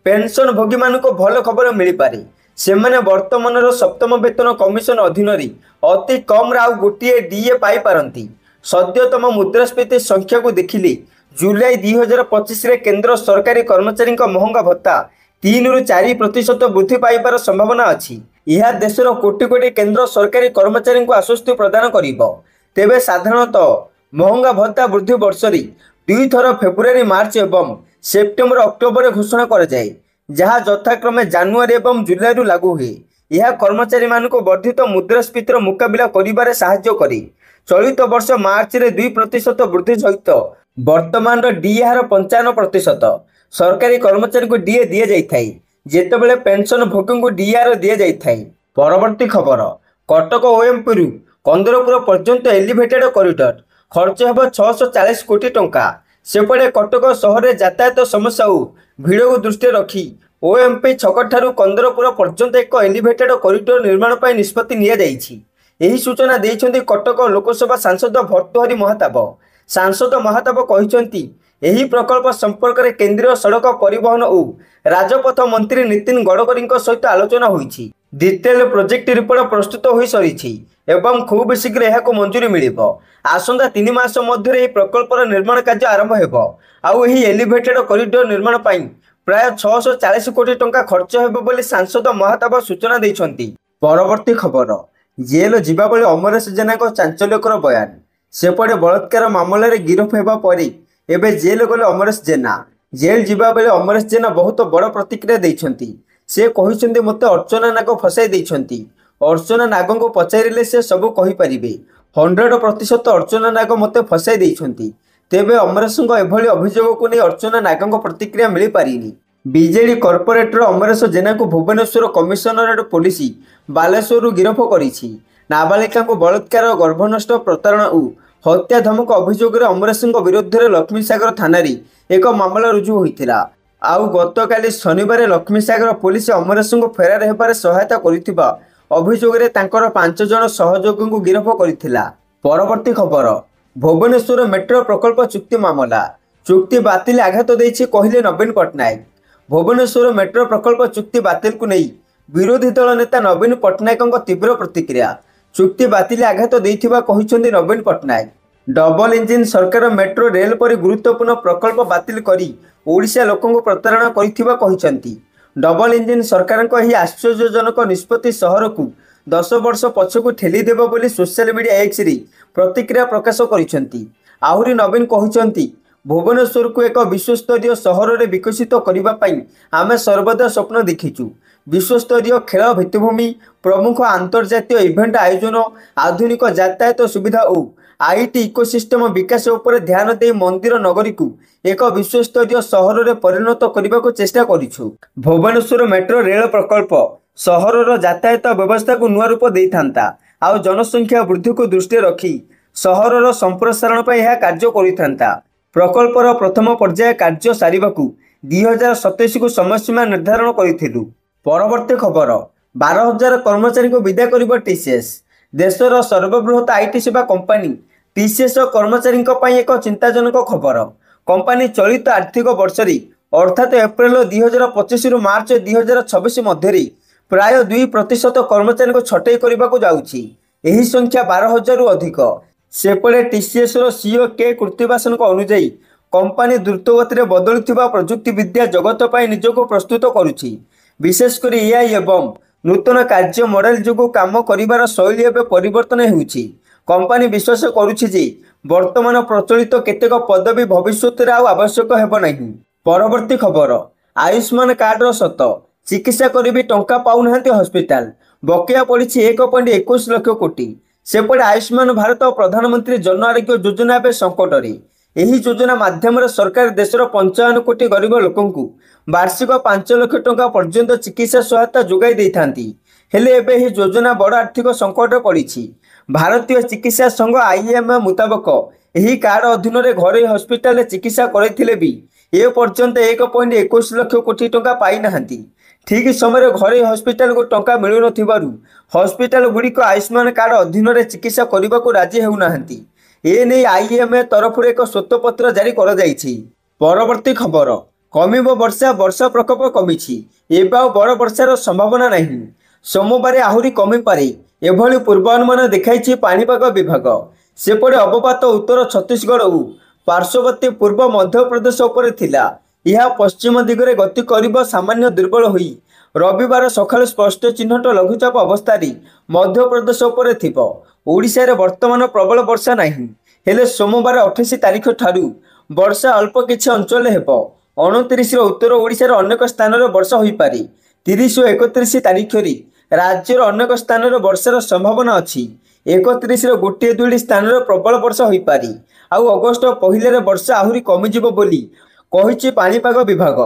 ପେନ୍ସନଭୋଗୀମାନଙ୍କୁ ଭଲ ଖବର ମିଳିପାରେ। ସେମାନେ ବର୍ତ୍ତମାନର ସପ୍ତମ ବେତନ କମିଶନ ଅଧୀନରେ ଅତି କମ୍ରେ ଆଉ ଗୋଟିଏ ଡିଏ ପାଇପାରନ୍ତି। ସଦ୍ୟତମ ମୁଦ୍ରାସ୍ଫୀତି ସଂଖ୍ୟାକୁ ଦେଖିଲେ ଜୁଲାଇ 2025ରେ କେନ୍ଦ୍ର ସରକାରୀ କର୍ମଚାରୀଙ୍କ ମହଙ୍ଗା ଭତ୍ତା 3ରୁ 4% ବୃଦ୍ଧି ପାଇବାର ସମ୍ଭାବନା ଅଛି। ଏହା ଦେଶର କୋଟି କୋଟି କେନ୍ଦ୍ର ସରକାରୀ କର୍ମଚାରୀଙ୍କୁ ଆଶ୍ୱସ୍ତି ପ୍ରଦାନ କରିବ। ତେବେ ସାଧାରଣତଃ ମହଙ୍ଗା ଭତ୍ତା ବୃଦ୍ଧି ବର୍ଷରେ ଦୁଇଥର ଫେବୃଆରୀ ମାର୍ଚ୍ଚ ଏବଂ ସେପ୍ଟେମ୍ବର ଅକ୍ଟୋବରରେ ଘୋଷଣା କରାଯାଏ, ଯାହା ଯଥାକ୍ରମେ ଜାନୁଆରୀ ଏବଂ ଜୁଲାଇରୁ ଲାଗୁ ହୁଏ। ଏହା କର୍ମଚାରୀମାନଙ୍କୁ ବର୍ଦ୍ଧିତ ମୁଦ୍ରାସ୍ଫୀତିର ମୁକାବିଲା କରିବାରେ ସାହାଯ୍ୟ କରେ। ଚଳିତ ବର୍ଷ ମାର୍ଚ୍ଚରେ 2% ବୃଦ୍ଧି ସହିତ ବର୍ତ୍ତମାନର ଡିଏ ହାର 55%। ସରକାରୀ କର୍ମଚାରୀଙ୍କୁ ଡିଏ ଦିଆଯାଇଥାଏ, ଯେତେବେଳେ ପେନ୍ସନଭୋଗୀଙ୍କୁ ଡିଆର ଦିଆଯାଇଥାଏ। ପରବର୍ତ୍ତୀ ଖବର, କଟକ ଓଏମ୍ପିରୁ କନ୍ଦରପୁର ପର୍ଯ୍ୟନ୍ତ ଏଲିଭେଟେଡ୍ କରିଡର, ଖର୍ଚ୍ଚ ହେବ 640 କୋଟି ଟଙ୍କା। ସେପଟେ କଟକ ସହରରେ ଯାତାୟାତ ସମସ୍ୟା ଓ ଭିଡ଼କୁ ଦୃଷ୍ଟିରେ ରଖି ଓଏମ୍ପି ଛକଠାରୁ କନ୍ଦରପୁର ପର୍ଯ୍ୟନ୍ତ ଏକ ଏଲିଭେଟେଡ୍ କରିଡର ନିର୍ମାଣ ପାଇଁ ନିଷ୍ପତ୍ତି ନିଆଯାଇଛି। ଏହି ସୂଚନା ଦେଇଛନ୍ତି କଟକ ଲୋକସଭା ସାଂସଦ ଭର୍ତ୍ତୃହରି ମହତାବ। ସାଂସଦ ମହତାବ କହିଛନ୍ତି, ଏହି ପ୍ରକଳ୍ପ ସମ୍ପର୍କରେ କେନ୍ଦ୍ରୀୟ ସଡ଼କ ପରିବହନ ଓ ରାଜପଥ ମନ୍ତ୍ରୀ ନୀତିନ ଗଡ଼କରୀଙ୍କ ସହିତ ଆଲୋଚନା ହୋଇଛି। ଡିଟେଲ ପ୍ରୋଜେକ୍ଟ ରିପୋର୍ଟ ପ୍ରସ୍ତୁତ ହୋଇସରିଛି ଏବଂ ଖୁବ୍ ଶୀଘ୍ର ଏହାକୁ ମଞ୍ଜୁରୀ ମିଳିବ। ଆସନ୍ତା 3 ମାସ ମଧ୍ୟରେ ଏହି ପ୍ରକଳ୍ପର ନିର୍ମାଣ କାର୍ଯ୍ୟ ଆରମ୍ଭ ହେବ। ଆଉ ଏହି ଏଲିଭେଟେଡ୍ କରିଡର ନିର୍ମାଣ ପାଇଁ ପ୍ରାୟ 640 କୋଟି ଟଙ୍କା ଖର୍ଚ୍ଚ ହେବ ବୋଲି ସାଂସଦ ମହତାବ ସୂଚନା ଦେଇଛନ୍ତି। ପରବର୍ତ୍ତୀ ଖବର, ଜେଲ ଯିବାବେଳେ ଅମରେଶ ଜେନାଙ୍କ ଚାଞ୍ଚଲ୍ୟକର ବୟାନ। ସେପଟେ ବଳାତ୍କାର ମାମଲାରେ ଗିରଫ ହେବା ପରେ ଏବେ ଜେଲ ଗଲେ ଅମରେଶ ଜେନା। ଜେଲ ଯିବାବେଳେ ଅମରେଶ ଜେନା ବହୁତ ବଡ଼ ପ୍ରତିକ୍ରିୟା ଦେଇଛନ୍ତି। ସେ କହିଛନ୍ତି, ମୋତେ ଅର୍ଚ୍ଚନା ନାଗ ଫସାଇ ଦେଇଛନ୍ତି। ଅର୍ଚ୍ଚନା ନାଗଙ୍କୁ ପଚାରିଲେ ସେ ସବୁ କହିପାରିବେ। 100% ଅର୍ଚ୍ଚନା ନାଗ ମୋତେ ଫସାଇ ଦେଇଛନ୍ତି। ତେବେ ଅମରେଶଙ୍କ ଏଭଳି ଅଭିଯୋଗକୁ ନେଇ ଅର୍ଚ୍ଚନା ନାଗଙ୍କ ପ୍ରତିକ୍ରିୟା ମିଳିପାରିନି। ବିଜେଡି କର୍ପୋରେଟର ଅମରେଶ ଜେନାଙ୍କୁ ଭୁବନେଶ୍ୱର କମିଶନରେଟ ପୋଲିସ ବାଲେଶ୍ୱରରୁ ଗିରଫ କରିଛି। ନାବାଳିକାଙ୍କୁ ବଳାତ୍କାର, ଗର୍ଭନଷ୍ଟ, ପ୍ରତାରଣା ଓ ହତ୍ୟା ଧମକ ଅଭିଯୋଗରେ ଅମରେଶଙ୍କ ବିରୁଦ୍ଧରେ ଲକ୍ଷ୍ମୀସାଗର ଥାନାରେ ଏକ ମାମଲା ରୁଜୁ ହୋଇଥିଲା। ଆଉ ଗତକାଲି ଶନିବାର ଲକ୍ଷ୍ମୀସାଗର ପୋଲିସ ଅମରେଶଙ୍କୁ ଫେରାର ହେବାରେ ସହାୟତା କରିଥିବା ଅଭିଯୋଗରେ ତାଙ୍କର 5 ଜଣ ସହଯୋଗୀଙ୍କୁ ଗିରଫ କରିଥିଲା। ପରବର୍ତ୍ତୀ ଖବର, ଭୁବନେଶ୍ୱର ମେଟ୍ରୋ ପ୍ରକଳ୍ପ ଚୁକ୍ତି ମାମଲା, ଚୁକ୍ତି ବାତିଲ ଆଘାତ ଦେଇଛି କହିଲେ ନବୀନ ପଟ୍ଟନାୟକ। ଭୁବନେଶ୍ୱର ମେଟ୍ରୋ ପ୍ରକଳ୍ପ ଚୁକ୍ତି ବାତିଲକୁ ନେଇ ବିରୋଧୀ ଦଳ ନେତା ନବୀନ ପଟ୍ଟନାୟକଙ୍କ ତୀବ୍ର ପ୍ରତିକ୍ରିୟା। ଚୁକ୍ତି ବାତିଲ ଆଘାତ ଦେଇଥିବା କହିଛନ୍ତି ନବୀନ ପଟ୍ଟନାୟକ। ଡବଲ ଇଞ୍ଜିନ ସରକାର ମେଟ୍ରୋ ରେଲ ପରି ଗୁରୁତ୍ୱପୂର୍ଣ୍ଣ ପ୍ରକଳ୍ପ ବାତିଲ କରି ଓଡ଼ିଶା ଲୋକଙ୍କୁ ପ୍ରତାରଣା କରିଥିବା କହିଛନ୍ତି। ଡବଲ ଇଞ୍ଜିନ ସରକାରଙ୍କ ଏହି ଆଶ୍ଚର୍ଯ୍ୟଜନକ ନିଷ୍ପତ୍ତି ସହରକୁ 10 ବର୍ଷ ପଛକୁ ଠେଲିଦେବ ବୋଲି ସୋସିଆଲ ମିଡିଆ ଏକ୍ସରେ ପ୍ରତିକ୍ରିୟା ପ୍ରକାଶ କରିଛନ୍ତି। ଆହୁରି ନବୀନ କହିଛନ୍ତି, ଭୁବନେଶ୍ୱରକୁ ଏକ ବିଶ୍ୱସ୍ତରୀୟ ସହରରେ ବିକଶିତ କରିବା ପାଇଁ ଆମେ ସର୍ବଦା ସ୍ୱପ୍ନ ଦେଖିଛୁ। ବିଶ୍ୱସ୍ତରୀୟ ଖେଳ ଭିତ୍ତିଭୂମି, ପ୍ରମୁଖ ଆନ୍ତର୍ଜାତୀୟ ଇଭେଣ୍ଟ ଆୟୋଜନ, ଆଧୁନିକ ଯାତାୟାତ ସୁବିଧା ଓ IT ecosystem ବିକାଶ ଉପରେ ଧ୍ୟାନ ଦେଇ ମନ୍ଦିର ନଗରୀକୁ ଏକ ବିଶ୍ୱସ୍ତରୀୟ ସହରରେ ପରିଣତ କରିବାକୁ ଚେଷ୍ଟା କରିଛୁ। ଭୁବନେଶ୍ୱର ମେଟ୍ରୋ ରେଳ ପ୍ରକଳ୍ପ ସହରର ଯାତାୟାତ ବ୍ୟବସ୍ଥାକୁ ନୂଆ ରୂପ ଦେଇଥାନ୍ତା, ଆଉ ଜନସଂଖ୍ୟା ବୃଦ୍ଧିକୁ ଦୃଷ୍ଟିରେ ରଖି ସହରର ସମ୍ପ୍ରସାରଣ ପାଇଁ ଏହା କାର୍ଯ୍ୟ କରିଥାନ୍ତା। ପ୍ରକଳ୍ପର ପ୍ରଥମ ପର୍ଯ୍ୟାୟ କାର୍ଯ୍ୟ ସାରିବାକୁ 2027କୁ ସମୟସୀମା ନିର୍ଦ୍ଧାରଣ କରିଥିଲୁ। ପରବର୍ତ୍ତୀ ଖବର, 12,000 କର୍ମଚାରୀଙ୍କୁ ବିଦା କରିବ ଟିସିଏସ୍। ଦେଶର ସର୍ବବୃହତ IT ସେବା କମ୍ପାନୀ ଟିସିଏସ୍ କର୍ମଚାରୀଙ୍କ ପାଇଁ ଏକ ଚିନ୍ତାଜନକ ଖବର। କମ୍ପାନୀ ଚଳିତ ଆର୍ଥିକ ବର୍ଷରେ, ଅର୍ଥାତ୍ ଏପ୍ରିଲ 2025ରୁ ମାର୍ଚ୍ଚ 2026 ମଧ୍ୟରେ ପ୍ରାୟ 2% କର୍ମଚାରୀଙ୍କୁ ଛଟେଇ କରିବାକୁ ଯାଉଛି। ଏହି ସଂଖ୍ୟା 12,000ରୁ ଅଧିକ। ସେପଟେ ଟିସିଏସ୍ର ସିଇଓ କେ କୃତିବାସନଙ୍କ ଅନୁଯାୟୀ, କମ୍ପାନୀ ଦ୍ରୁତଗତିରେ ବଦଳୁଥିବା ପ୍ରଯୁକ୍ତିବିଦ୍ୟା ଜଗତ ପାଇଁ ନିଜକୁ ପ୍ରସ୍ତୁତ କରୁଛି। ବିଶେଷ କରି ଏଆଇ ଏବଂ ନୂତନ କାର୍ଯ୍ୟ ମଡେଲ ଯୋଗୁଁ କାମ କରିବାର ଶୈଳୀ ଏବେ ପରିବର୍ତ୍ତନ ହେଉଛି। କମ୍ପାନୀ ବିଶ୍ୱାସ କରୁଛି ଯେ ବର୍ତ୍ତମାନ ପ୍ରଚଳିତ କେତେକ ପଦବୀ ଭବିଷ୍ୟତରେ ଆଉ ଆବଶ୍ୟକ ହେବ ନାହିଁ। ପରବର୍ତ୍ତୀ ଖବର, ଆୟୁଷ୍ମାନ କାର୍ଡର ସତ, ଚିକିତ୍ସା କରି ବି ଟଙ୍କା ପାଉନାହାନ୍ତି ହସ୍ପିଟାଲ, ବକେୟା ପଡ଼ିଛି 1.21 ଲକ୍ଷ କୋଟି। ସେପଟେ ଆୟୁଷ୍ମାନ ଭାରତ ଓ ପ୍ରଧାନମନ୍ତ୍ରୀ ଜନ ଆରୋଗ୍ୟ ଯୋଜନା ଏବେ ସଙ୍କଟରେ। ଏହି ଯୋଜନା ମାଧ୍ୟମରେ ସରକାର ଦେଶର 55 କୋଟି ଗରିବ ଲୋକଙ୍କୁ ବାର୍ଷିକ 5 ଲକ୍ଷ ଟଙ୍କା ପର୍ଯ୍ୟନ୍ତ ଚିକିତ୍ସା ସହାୟତା ଯୋଗାଇ ଦେଇଥାନ୍ତି। ହେଲେ ଏବେ ଏହି ଯୋଜନା ବଡ଼ ଆର୍ଥିକ ସଙ୍କଟରେ ପଡ଼ିଛି। ଭାରତୀୟ ଚିକିତ୍ସା ସଂଘ ଆଇଏମ୍ଏ ମୁତାବକ ଏହି କାର୍ଡ ଅଧୀନରେ ଘରୋଇ ହସ୍ପିଟାଲରେ ଚିକିତ୍ସା କରାଇଥିଲେ ବି ଏ ପର୍ଯ୍ୟନ୍ତ 1.21 ଲକ୍ଷ କୋଟି ଟଙ୍କା ପାଇନାହାନ୍ତି। ଠିକ୍ ସମୟରେ ଘରୋଇ ହସ୍ପିଟାଲକୁ ଟଙ୍କା ମିଳୁନଥିବାରୁ ହସ୍ପିଟାଲ ଗୁଡ଼ିକ ଆୟୁଷ୍ମାନ କାର୍ଡ ଅଧୀନରେ ଚିକିତ୍ସା କରିବାକୁ ରାଜି ହେଉନାହାନ୍ତି। ଏ ନେଇ ଆଇଏମ୍ଏ ତରଫରୁ ଏକ ଶ୍ୱେତପତ୍ର ଜାରି କରାଯାଇଛି। ପରବର୍ତ୍ତୀ ଖବର, କମିବ ବର୍ଷା, ବର୍ଷା ପ୍ରକୋପ କମିଛି, ଏବେ ଆଉ ବଡ଼ ବର୍ଷାର ସମ୍ଭାବନା ନାହିଁ। ସୋମବାର ଆହୁରି କମିପାରେ, ଏଭଳି ପୂର୍ବାନୁମାନ ଦେଖାଇଛି ପାଣିପାଗ ବିଭାଗ। ସେପଟେ ଅବପାତ ଉତ୍ତର ଛତିଶଗଡ଼ ଓ ପାର୍ଶ୍ୱବର୍ତ୍ତୀ ପୂର୍ବ ମଧ୍ୟପ୍ରଦେଶ ଉପରେ ଥିଲା। ଏହା ପଶ୍ଚିମ ଦିଗରେ ଗତି କରିବ ସାମାନ୍ୟ ଦୁର୍ବଳ ହୋଇ ରବିବାର ସକାଳୁ ସ୍ପଷ୍ଟ ଚିହ୍ନଟ ଲଘୁଚାପ ଅବସ୍ଥାରେ ମଧ୍ୟପ୍ରଦେଶ ଉପରେ ଥିବ। ଓଡ଼ିଶାରେ ବର୍ତ୍ତମାନ ପ୍ରବଳ ବର୍ଷା ନାହିଁ, ହେଲେ ସୋମବାର 28 ତାରିଖ ଠାରୁ ବର୍ଷା ଅଳ୍ପ କିଛି ଅଞ୍ଚଳରେ ହେବ। 29ରେ ଉତ୍ତର ଓଡ଼ିଶାର ଅନେକ ସ୍ଥାନରେ ବର୍ଷା ହୋଇପାରେ। 30 ଓ 31 ତାରିଖରେ ରାଜ୍ୟର ଅନେକ ସ୍ଥାନରେ ବର୍ଷାର ସମ୍ଭାବନା ଅଛି। 31ରେ ଗୋଟିଏ ଦୁଇଟି ସ୍ଥାନରେ ପ୍ରବଳ ବର୍ଷା ହୋଇପାରେ। ଆଉ ଅଗଷ୍ଟ 1ରେ ବର୍ଷା ଆହୁରି କମିଯିବ ବୋଲି କହିଛି ପାଣିପାଗ ବିଭାଗ।